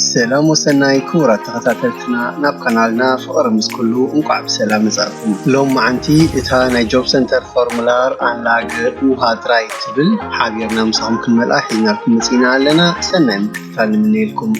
ሰላም ወሰናይ ክቡራት ተኸታተልትና፣ ናብ ካናልና ፍቕሪ ምስ ኩሉ እንቋዕ ብሰላም መጻእኩም። ሎም መዓንቲ እታ ናይ ጆብ ሰንተር ፎርሙላር ኣንላገ ኡሃትራይ ትብል ሓቢርና ምሳኹም ክንመልኣ ሒዝናልኩም መጺና ኣለና። ሰናይ ምክትታል ንምነየልኩም።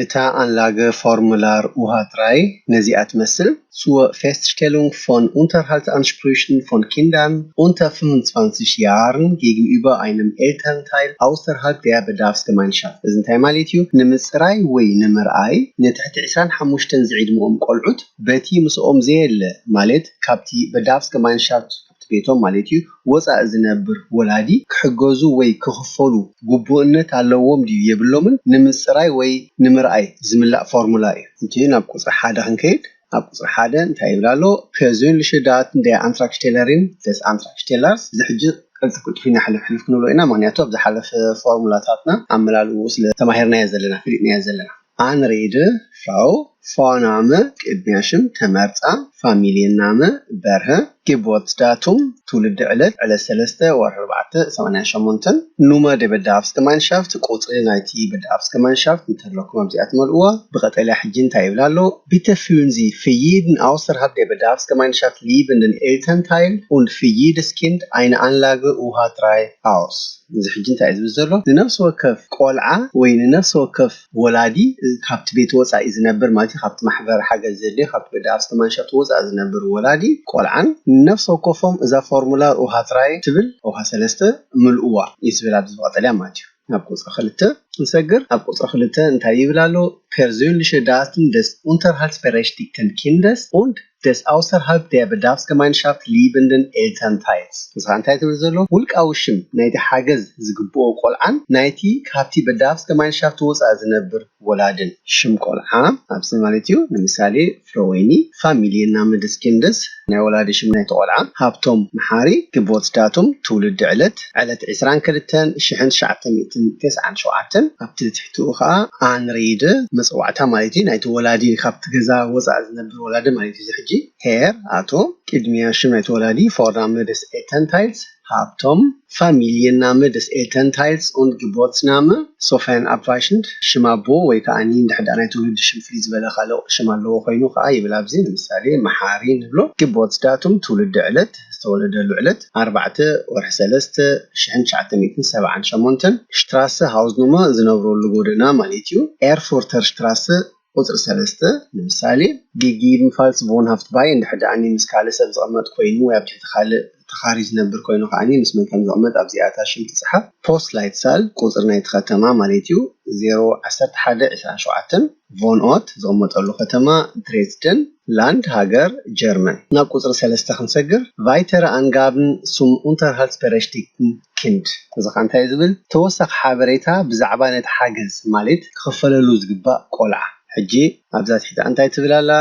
እታ ኣንላገ ፎርሙላር ኡሃትራይ ነዚኣ ትመስል። Zur Feststellung von Unterhaltsansprüchen von Kindern unter fünfundzwanzig Jahren gegenüber einem Elternteil außerhalb der Bedarfsgemeinschaft። እዚ እንታይ ማለት እዩ? ንምጽራይ ወይ ንምርኣይ ንትሕቲ ዕስራን ሓሙሽተን ዝዕድመኦም ቆልዑት በቲ ምስኦም ዘየለ ማለት ካብቲ Bedarfsgemeinschaft ካብቲ ቤቶም ማለት እዩ ወጻኢ ዝነብር ወላዲ ክሕገዙ ወይ ክኽፈሉ ግቡእነት ኣለዎም ድዩ የብሎምን ንምጽራይ ወይ ንምርኣይ ዝምላእ ፎርሙላ እዩ። እቲ ናብ ቁጽሪ ሓደ ክንከይድ፣ ኣብ ቁጽሪ ሓደ እንታይ ይብል ኣሎ? Persönliche Daten der Antragstellerin, des Antragstellers። እዚ ሕጂ ቅልጥፍ ቅልጥፍ ኢና ሕልፍ ሕልፍ ክንብሎ ኢና፣ ምክንያቱ ኣብ ዝሓለፈ ፎርሙላታትና ኣመላልኡ ስለ ተማሂርናዮ ዘለና፣ ፍሊጥናዮ ዘለና። Anrede, Frau, Vorname፣ ቅድሚያ ሽም፣ ተመርጻ፣ Familienname፣ በርሀ፣ Geburtsdatum፣ ትውልዲ ዕለት፣ ዕለት ሰለስተ ወርሒ ኣርባዕተ ሰማንያ ሸሞንተን፣ Nummer der Bedarfsgemeinschaft፣ ቁጽሪ ናይቲ Bedarfsgemeinschaft እንተለኩም ኣብዚኣ ትመልእዋ። ብቐጠልያ ሕጂ እንታይ ይብል ኣሎ? Bitte füllen Sie für jeden außerhalb der Bedarfsgemeinschaft lebenden Elternteil und für jedes Kind eine Anlage U H drei aus። እዚ ሕጂ እንታይ እዩ ዝብል ዘሎ? ንነፍሲ ወከፍ ቆልዓ ወይ ንነፍሲ ወከፍ ወላዲ፣ ካብቲ ቤት ወጻኢ ዝነብር ማለት እዩ፣ ካብቲ ማሕበር ሓገዝ ዘድልዮ፣ ካብቲ Bedarfsgemeinschaft ወጻኢ ዝነብር ወላዲ ቆልዓን ንነፍሲ ወከፎም እዛ ፎርሙላ ኡሃትራይ ትብል ኡሃ ሰለስተ ምልእዋ እዩ ዝብል ኣብዚ ብቐጠልያ ማለት እዩ። ናብ ቁጽሪ ክልተ ንሰግር። ኣብ ቁጽሪ ክልተ እንታይ ይብል ኣሎ? Persönliche Daten des unterhaltsberechtigten Kindes und des außerhalb der Bedarfsgemeinschaft lebenden Elternteils። እዚ ኸኣ እንታይ ትብል ዘሎ? ውልቃዊ ሽም ናይቲ ሓገዝ ዝግብኦ ቆልዓን ናይቲ ካብቲ Bedarfsgemeinschaft ወጻኢ ዝነብር ወላድን። ሽም ቆልዓ ኣብዚ ማለት እዩ። ንምሳሌ፣ ፍረወይኒ፣ Familienname des Kindes፣ ናይ ወላዲ ሽም ናይቲ ቆልዓ፣ ሃብቶም መሓሪ፣ Geburtsdatum፣ ትውልዲ ዕለት፣ ዕለት ዕስራን ክልተን ሽሕን ትሽዓተ ሚእትን ተስዓን ሸውዓተን። ኣብቲ ትሕትኡ ኸኣ Anrede፣ መጸዋዕታ ማለት እዩ፣ ናይቲ ወላዲ፣ ካብቲ ገዛ ወጻኢ ዝነብር ወላዲ ማለት እዩ። እዚ ሕጂ Herr፣ ኣቶ፣ ቅድሚያ ሽም ናይቲ ወላዲ፣ Vorname des Elternteils፣ ሃብቶም፣ Familienname des Elternteils und Geburtsname, sofern abweichend፣ ሽም ኣቦ ወይ ከኣ እንድሕር ደኣ ናይ ትውልዲ ሽም ፍልይ ዝበለ ካልእ ሽም ኣለዎ ኮይኑ ከኣ ይብል። ኣብዚ ንምሳሌ መሓሪ ንብሎ። Geburtsdatum፣ ትውልዲ ዕለት፣ ዝተወለደሉ ዕለት፣ ኣርባዕተ ወርሒ ሰለስተ ሽሕን ትሽዓተ ሚእትን ሰብዓን ሸሞንተን። Straße፣ ሃውስ ኖመ፣ ዝነብረሉ ጎደና ማለት እዩ። Erfurter Straße ቁጽሪ ሰለስተ ንምሳሌ፣ gegebenenfalls wohnhaft bei፣ እንድሕር ደኣኒ ምስ ካልእ ሰብ ዝቕመጥ ኮይኑ ወይ ኣብ ትሕቲ ካልእ ተኻሪ ዝነብር ኮይኑ ከኣኒ ምስ መን ከም ዝቕመጥ ኣብዚኣ እታ ሽም ትጽሓፍ። Postleitzahl፣ ቁጽሪ ናይቲ ከተማ ማለት እዩ፣ ዜሮ ዓሰርተ ሓደ ዕስራን ሸውዓተን። Wohnort፣ ዝቕመጠሉ ከተማ፣ ድሬዝደን፣ ላንድ፣ ሃገር፣ ጀርመን። ናብ ቁጽሪ ሰለስተ ክንሰግር፣ Weitere Angaben zum Unterhaltsberechtigten Kind። እዚ ኸ እንታይ እዩ ዝብል? ተወሳኺ ሓበሬታ ብዛዕባ ነቲ ሓገዝ ማለት ክኽፈለሉ ዝግባእ ቆልዓ። ሕጂ ኣብዛ ትሕቲ እንታይ ትብል ኣላ?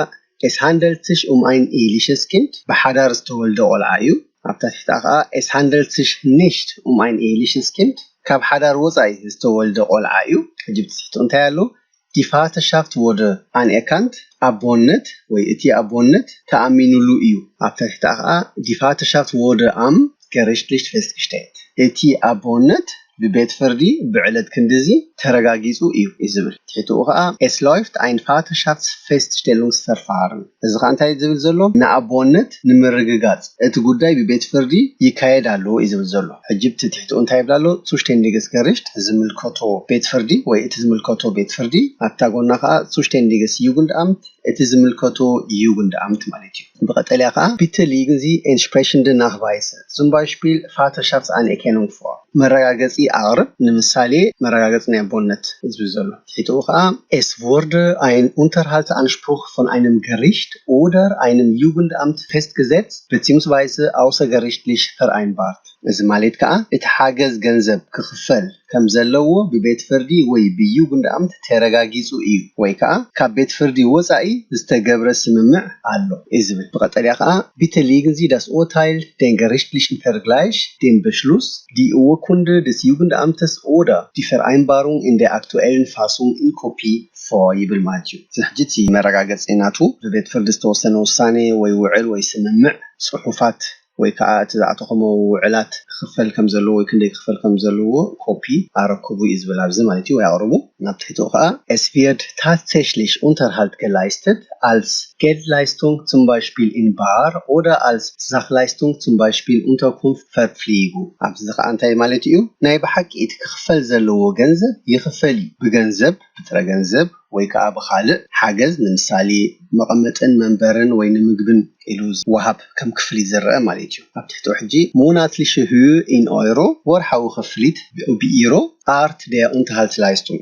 Es handelt sich um ein eheliches Kind፣ ብሓዳር ዝተወልደ ቆልዓ እዩ። ኣብታ ትሕታ ኸኣ Es handelt sich nicht um ein eheliches Kind፣ ካብ ሓዳር ወጻኢ ዝተወልደ ቆልዓ እዩ። ሕጂ ብትሕትኡ እንታይ ኣሎ? Die Vaterschaft wurde anerkannt፣ ኣቦነት ወይ እቲ ኣቦነት ተኣሚኑሉ እዩ። ኣብታ ትሕታ ኸኣ Die Vaterschaft wurde am gerichtlich festgestellt፣ እቲ ኣቦነት ብቤት ፍርዲ ብዕለት ክንድዚ ተረጋጊጹ እዩ እዩ ዝብል። ትሕትኡ ኸኣ Es läuft ein Vaterschaftsfeststellungsverfahren። እዚ ኸኣ እንታይ እዩ ዝብል ዘሎ? ንኣቦነት ንምርግጋጽ እቲ ጉዳይ ብቤት ፍርዲ ይካየድ ኣሎ እዩ ዝብል ዘሎ። ሕጂ ብቲ ትሕትኡ እንታይ ይብል ኣሎ? Zuständiges Gericht፣ ዝምልከቶ ቤት ፍርዲ ወይ እቲ ዝምልከቶ ቤት ፍርዲ፣ ኣብታ ጎና ኸኣ Zuständiges Jugendamt፣ እቲ ዝምልከቶ Jugendamt ማለት እዩ። ብቐጠልያ ኸኣ Bitte legen Sie entsprechende Nachweise, zum Beispiel Vaterschaftsanerkennung vor። መረጋገጺ ኣቕርብ፣ ንምሳሌ መረጋገጺ ናይ ኣቦነት ዝብል ዘሎ። ትሕትኡ ኸኣ Es wurde ein Unterhaltsanspruch von einem Gericht oder einem Jugendamt festgesetzt beziehungsweise außergerichtlich vereinbart። እዚ ማለት ከኣ እቲ ሓገዝ ገንዘብ ክኽፈል ከም ዘለዎ ብቤት ፍርዲ ወይ ብዩግንድኣምት ተረጋጊጹ እዩ ወይ ከኣ ካብ ቤት ፍርዲ ወጻኢ ዝተገብረ ስምምዕ ኣሎ እዩ ዝብል። ብቐጠልያ ከኣ Bitte legen Sie das Urteil, den gerichtlichen Vergleich, den Beschluss, die Urkunde des Jugendamtes oder die Vereinbarung in der aktuellen Fassung in Kopie for ይብል ማለት እዩ። እዚ ሕጂ እቲ መረጋገፂ ናቱ ብቤት ፍርዲ ዝተወሰነ ውሳኔ ወይ ውዕል ወይ ስምምዕ፣ ፅሑፋት ወይ ከዓ እቲ ዝኣተኹሞ ውዕላት ክኽፈል ከም ዘለዎ ወይ ክንደይ ክኽፈል ከም ዘለዎ ኮፒ ኣረክቡ እዩ ዝብል ኣብዚ ማለት እዩ፣ ወይ ኣቕርቡ። ናብ ትሕቲኡ ከዓ Es wird tatsächlich Unterhalt geleistet als Geldleistung, zum Beispiel in bar oder als Sachleistung, zum Beispiel Unterkunft, Verpflegung። ኣብዚ ከዓ እንታይ ማለት እዩ? ናይ ብሓቂ እቲ ክኽፈል ዘለዎ ገንዘብ ይኽፈል እዩ። ብገንዘብ፣ ብጥረ ገንዘብ ወይ ከዓ ብኻልእ ሓገዝ፣ ንምሳሌ መቐመጥን መንበርን ወይ ንምግብን ኢሉ ዝወሃብ ከም ክፍሊት ዝረአ ማለት እዩ። ኣብ ትሕቲኡ ሕጂ monatliche Höhe in Euro፣ ወርሓዊ ክፍሊት ብኢሮ፣ Art der Unterhaltsleistung፣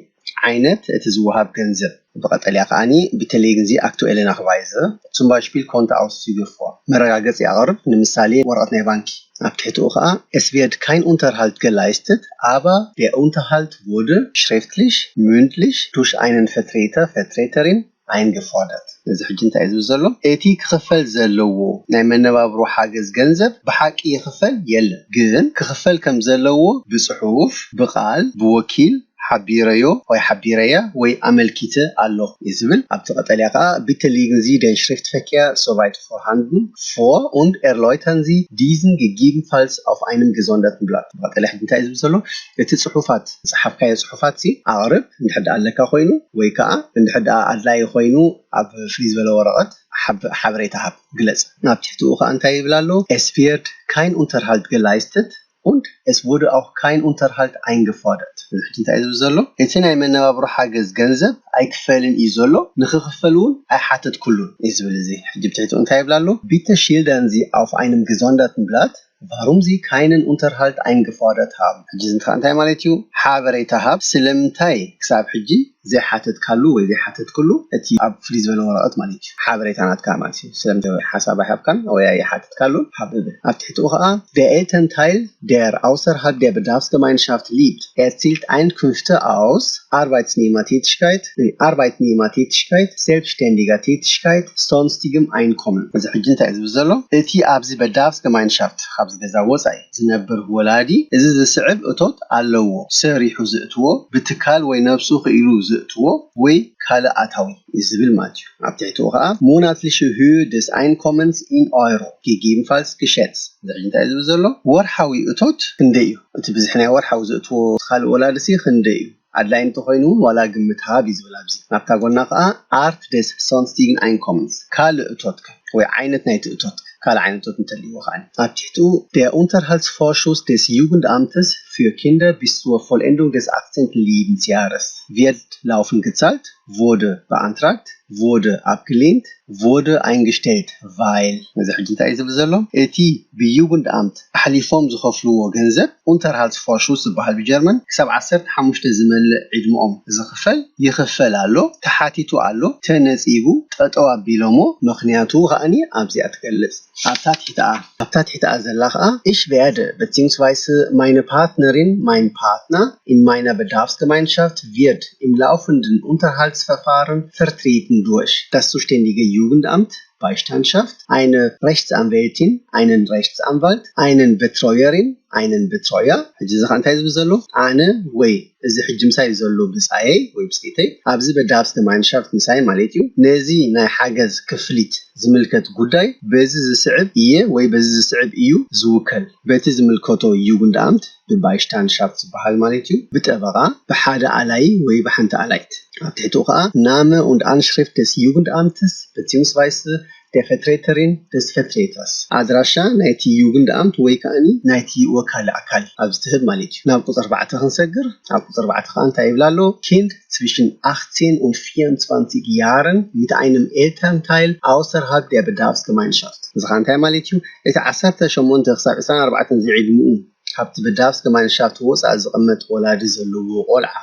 ዓይነት እቲ ዝወሃብ ገንዘብ። ብቐጠልያ ከዓኒ Bitte legen Sie aktuelle Nachweise, zum Beispiel Kontoauszüge vor፣ መረጋገፂ ኣቕርብ፣ ንምሳሌ ወረቐት ናይ ባንኪ። ኣብ ትሕቲኡ ከዓ Es wird kein Unterhalt geleistet, aber der Unterhalt wurde schriftlich, mündlich, durch einen Vertreter, Vertreterin eingefordert። እዚ ሕጂ እንታይ እዩ ዝብል ዘሎ? እቲ ክኽፈል ዘለዎ ናይ መነባብሮ ሓገዝ ገንዘብ ብሓቂ ይኽፈል የለን፣ ግን ክኽፈል ከም ዘለዎ ብጽሑፍ፣ ብቓል፣ ብወኪል ሓቢረዮ ወይ ሓቢረያ ወይ ኣመልኪተ ኣለኹ እዩ ዝብል። ኣብቲ ቀጠልያ ከዓ Bitte legen Sie den Schriftverkehr soweit vorhanden vor und erläutern Sie diesen gegebenenfalls auf einem gesonderten Blatt። ብቀጠልያ ሕጂ እንታይ እዩ ዝብል ዘሎ? እቲ ጽሑፋት፣ ዝጸሓፍካዮ ጽሑፋት ሲ ኣቕርብ፣ እንድሕር ደኣ ኣለካ ኮይኑ፣ ወይ ከዓ እንድሕር ደኣ ኣድላዪ ኮይኑ ኣብ ፍልይ ዝበለ ወረቐት ሓብ-፣ ሓበሬታ ሃብ፣ ግለጽ። ናብ ትሕቲኡ ከዓ እንታይ ይብል ኣሎ? Es wird kein Unterhalt geleistet und es wurde auch kein Unterhalt eingefordert። እዚ ሕጂ እንታይ እዩ ዝብል ዘሎ? እቲ ናይ መነባብሮ ሓገዝ ገንዘብ ኣይክፈልን እዩ ዘሎ፣ ንክኽፈል እውን ኣይሓተትኩሉን እዩ ዝብል። እዚ ሕጂ ብትሕቲኡ እንታይ ይብል ኣሎ? Bitte schildern Sie auf einem gesonderten Blatt, warum Sie keinen Unterhalt eingefordert haben። ሕጂ እዚ እንታይ ማለት እዩ? ሓበሬታ ሃብ፣ ስለምንታይ ክሳብ ሕጂ ዘይሓተትካሉ ወይ ዘይሓተትክሉ፣ እቲ ኣብ ፍልይ ዝበለ ወረቐት ማለት እዩ፣ ሓበሬታ ናትካ ማለት እዩ። ስለምንታይ ሓሳብ ኣይሃብካን ወይ ኣይሓተትካሉ ሃብ እብል። ኣብ ትሕቲኡ ከዓ Der Elternteil, der außerhalb der Bedarfsgemeinschaft lebt, erzielt Einkünfte aus Arbeitnehmertätigkeit, Arbeitnehmertätigkeit, selbstständiger Tätigkeit, sonstigem Einkommen። እዚ ሕጂ እንታይ እዩ ዝብል ዘሎ? እቲ ኣብዚ Bedarfsgemeinschaft፣ ካብዚ ገዛ ወፃኢ ዝነብር ወላዲ፣ እዚ ዝስዕብ እቶት ኣለዎ። ሰሪሑ ዝእትዎ፣ ብትካል ወይ ነብሱ ክኢሉ ዝእትዎ ወይ ካልእ ኣታዊ እዩ ዝብል ማለት እዩ። ኣብ ትሕቲኡ ከዓ monatliche Höhe des Einkommens in Euro, gegebenenfalls geschätzt። እዚ ሕጂ እንታይ እዩ ዝብል ዘሎ? ወርሓዊ እቶት ክንደይ እዩ? እቲ ብዝሒ ናይ ወርሓዊ ዝእትዎ ካልእ ወላዲ ሲ ክንደይ እዩ? ኣድላይ እንተኾይኑ እውን ዋላ ግምት ሃብ እዩ ዝብል ኣብዚ። ናብታ ጎና ከዓ Art des sonstigen Einkommens፣ ካልእ እቶትካ ወይ ዓይነት ናይቲ እቶት፣ ካልእ ዓይነት እቶት እንተልይዎ ከዓ። ኣብ ትሕቲኡ Der Unterhaltsvorschuss des Jugendamtes für Kinder bis zur Vollendung des achtzehnten Lebensjahres wird laufend gezahlt, wurde beantragt, wurde abgelehnt, wurde eingestellt, weil። እዚ ሕጂ እንታይ እዩ ዝብል ዘሎ? እቲ ብዩጉንድኣምት ኣሕሊፎም ዝኸፍልዎ ገንዘብ፣ Unterhaltsvorschuss ዝበሃል ብጀርመን፣ ክሳብ ዓሰርተ ሓሙሽተ ዝመልእ ዕድመኦም ዝኽፈል ይኽፈል ኣሎ፣ ተሓቲቱ ኣሎ፣ ተነጺጉ፣ ጠጠው ኣቢሎሞ፣ ምኽንያቱ ከኣኒ ኣብዚኣ ትገልጽ። ኣብታ ትሕተኣ፣ ኣብታ ትሕተኣ ዘላ ከኣ፣ Ich werde beziehungsweise meine Partnerin, mein Partner in meiner Bedarfsgemeinschaft wird im laufenden Unterhaltsverfahren vertreten durch das zuständige Jugendamt, Beistandschaft, eine Rechtsanwältin, einen Rechtsanwalt, einen Betreuerin, einen Betreuer። ሕጂ እዚ ከኣ እንታይ ዝብል ዘሎ? ኣነ ወይ እዚ ሕጂ ምሳይ ዘሎ ብጻየይ ወይ ብጽይተይ ኣብዚ Bedarfsgemeinschaft ምሳይ ማለት እዩ። ነዚ ናይ ሓገዝ ክፍሊት ዝምልከት ጉዳይ በዚ ዝስዕብ እየ ወይ በዚ ዝስዕብ እዩ ዝውከል። በቲ ዝምልከቶ ዩጉንድኣምት፣ ብባይሽታንድሻፍት ዝበሃል ማለት እዩ፣ ብጠበቓ፣ ብሓደ ኣላይ ወይ ብሓንቲ ኣላይት። ኣብ ትሕቲኡ ከኣ Name und Anschrift des Jugendamtes beziehungsweise der Vertreterin, des Vertreters። ኣድራሻ ናይቲ ዩጉንድኣምት ወይ ከኣኒ ናይቲ ወካሊ ኣካል ኣብዚ ትህብ ማለት እዩ። ናብ ቁጽሪ ኣርባዕተ ክንሰግር፣ ኣብ ቁጽሪ ኣርባዕተ ከኣ እንታይ ይብል ኣሎ? Kind zwischen achtzehn und vierundzwanzig Jahren mit einem Elternteil außerhalb der Bedarfsgemeinschaft። እዚ ከኣ እንታይ ማለት እዩ? እቲ ዓሰርተ ሸሞንተ ክሳብ ዕስራን ኣርባዕተን ዝዕድሚኡ ካብቲ Bedarfsgemeinschaft ወጻኢ ዝቕመጥ ወላዲ ዘለዎ ቆልዓ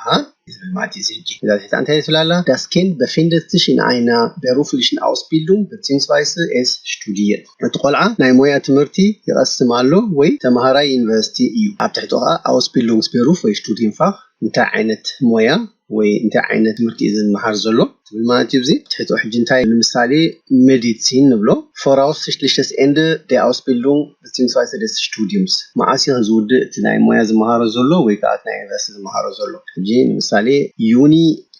ይብል ማለት እዩ። እዚ ሕጂ እዛ ትሕቲ እንታይ ትብል ኣላ? Das Kind befindet sich in einer beruflichen Ausbildung beziehungsweise es studiert። እቲ ቆልዓ ናይ ሞያ ትምህርቲ ይቐስም ኣሎ ወይ ተማሃራይ ዩኒቨርሲቲ እዩ። ኣብ ትሕቲ ከኣ Ausbildungsberuf ወይ Studienfach፣ እንታይ ዓይነት ሞያ ወይ እንታይ ዓይነት ትምህርቲ እዩ ዝመሃር ዘሎ ትብል ማለት እዩ። እዚ ትሕቲ ሕጂ እንታይ፣ ንምሳሌ ሜዲሲን ንብሎ፣ voraussichtliches Ende der Ausbildung beziehungsweise des Studiums፣ መዓስ እዩ ዝውድእ እቲ ናይ ሞያ ዝመሃሮ ዘሎ ወይ ከዓ እቲ ናይ ዩኒቨርሲቲ ዝመሃሮ ዘሎ? ሕጂ ንምሳሌ ዩኒ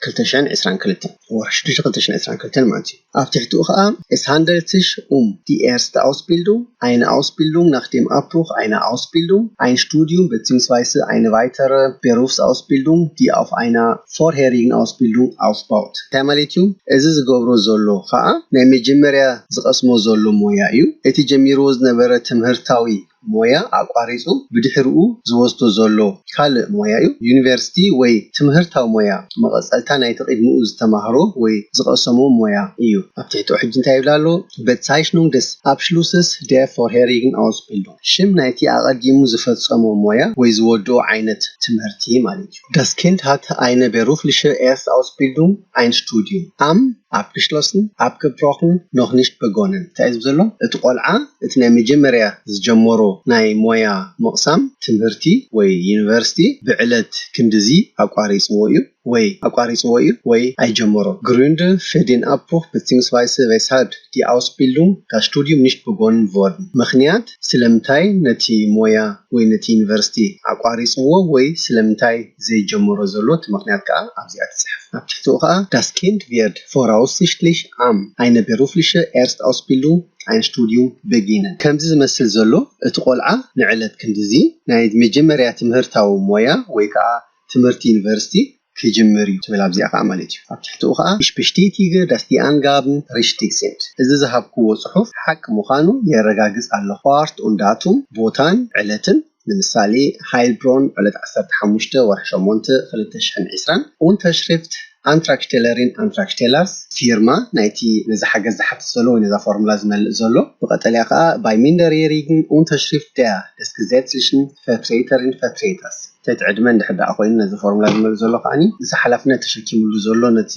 ክልተ ሽሕን ዕስራን ክልተን፣ ወርሒ ሽዱሽተ ክልተ ሽሕን ዕስራን ክልተን ማለት እዩ። ኣብ ትሕቲኡ ከዓ: Es handelt sich um die erste Ausbildung, eine Ausbildung nach dem Abbruch einer Ausbildung, ein Studium beziehungsweise eine weitere Berufsausbildung, die auf einer vorherigen Ausbildung aufbaut. እንታይ ማለት እዩ? እዚ ዝገብሮ ዘሎ ከዓ ናይ መጀመርያ ዝቐስሞ ዘሎ ሞያ እዩ። እቲ ጀሚርዎ ዝነበረ ትምህርታዊ ሞያ ኣቋሪፁ ብድሕሪኡ ዝወስዶ ዘሎ ካልእ ሞያ እዩ። ዩኒቨርሲቲ ወይ ትምህርታዊ ሞያ መቐፀልታ ናይቲ ቅድሚኡ ዝተማህሮ ወይ ዝቐሰሞ ሞያ እዩ። ኣብ ትሕቲኡ ሕጂ እንታይ ይብል ኣሎ? Bezeichnung des Abschlusses der vorherigen Ausbildung፣ ሽም ናይቲ ኣቐዲሙ ዝፈፀሞ ሞያ ወይ ዝወድኦ ዓይነት ትምህርቲ ማለት እዩ። Das Kind hat eine berufliche Erstausbildung, ein Studium am abgeschlossen, abgebrochen, noch nicht begonnen። እንታይ እዩ ዘሎ? እቲ ቆልዓ እቲ ናይ መጀመርያ ዝጀመሮ ናይ ሞያ ምቕሳም ትምህርቲ ወይ ዩኒቨርሲቲ ብዕለት ክንድዚ ኣቋሪፅዎ እዩ ወይ ኣቋሪፅዎ እዩ ወይ ኣይጀመሮ። Gründe für den Abbruch beziehungsweise weshalb die Ausbildung, das Studium nicht begonnen worden። ምኽንያት ስለምንታይ ነቲ ሞያ ወይ ነቲ ዩኒቨርሲቲ ኣቋሪፅዎ ወይ ስለምንታይ ዘይጀመሮ ዘሎ እቲ ምኽንያት ከዓ ኣብዚኣ ትፅሕፍ። ኣብ ትሕቲኡ ከዓ: Das Kind wird voraussichtlich am eine berufliche Erstausbildung, ein Studium beginnen። ከምዚ ዝመስል ዘሎ እቲ ቆልዓ ንዕለት ክንድዚ ናይ መጀመርያ ትምህርታዊ ሞያ ወይ ከዓ ትምህርቲ ዩኒቨርሲቲ ክጅምር እዩ ትብል ኣብዚኣ ከዓ ማለት እዩ። ኣብ ትሕቲኡ ከዓ: Ich bestätige, dass die Angaben richtig sind። እዚ ዝሃብክዎ ፅሑፍ ሓቂ ምዃኑ የረጋግፅ ኣለኹ። Ort und Datum፣ ቦታን ዕለትን፣ ንምሳሌ ሃይልብሮን ዕለት ዓሰርተ ሓሙሽተ ወርሒ ሸሞንተ ክልተ ሽሕን ዕስራን። Unterschrift Antragstellerin, Antragstellers፣ ፊርማ ናይቲ ነዚ ሓገዝ ዝሓትት ዘሎ ወይ ነዛ ፎርሙላ ዝመልእ ዘሎ። ብቐጠልያ ከዓ: Bei Minderjährigen Unterschrift der des gesetzlichen Vertreterin, Vertreters። ትሕቲ ዕድመ እንድሕር ደኣ ኮይኑ ነዚ ፎርሙላ ዝመልእ ዘሎ ከዓኒ እዚ ሓላፍነት ተሸኪምሉ ዘሎ ነቲ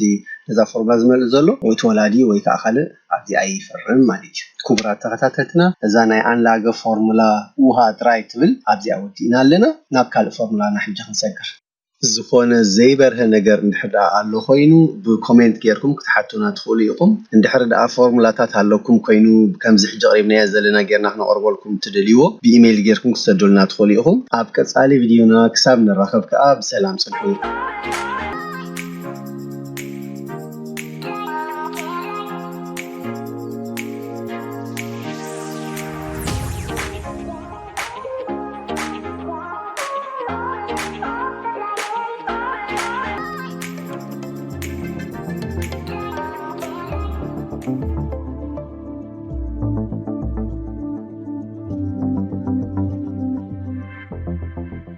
ነዛ ፎርሙላ ዝመልእ ዘሎ ወይ ተወላዲ ወይ ከዓ ካልእ ኣብዚኣ ይፍርም ማለት እዩ። ክቡራት ተኸታተልትና፣ እዛ ናይ ኣንላገ ፎርሙላ ውሃ ጥራይ ትብል ኣብዚኣ ወዲእና ኣለና። ናብ ካልእ ፎርሙላና ሕጂ ክንሰግር። ዝኾነ ዘይበርሀ ነገር እንድሕር ደኣ ኣሎ ኮይኑ ብኮሜንት ጌርኩም ክትሓቱና ትኽእሉ ኢኹም። እንድሕር ደኣ ፎርሙላታት ኣለኩም ኮይኑ ከምዚ ሕጂ ኣቕሪብናዮ ዘለና ጌርና ክነቕርበልኩም ትደልይዎ ብኢሜይል ጌርኩም ክትሰዱልና ትኽእሉ ኢኹም። ኣብ ቀጻሊ ቪድዮና ክሳብ ንራኸብ ከኣ ብሰላም ጽንሑ።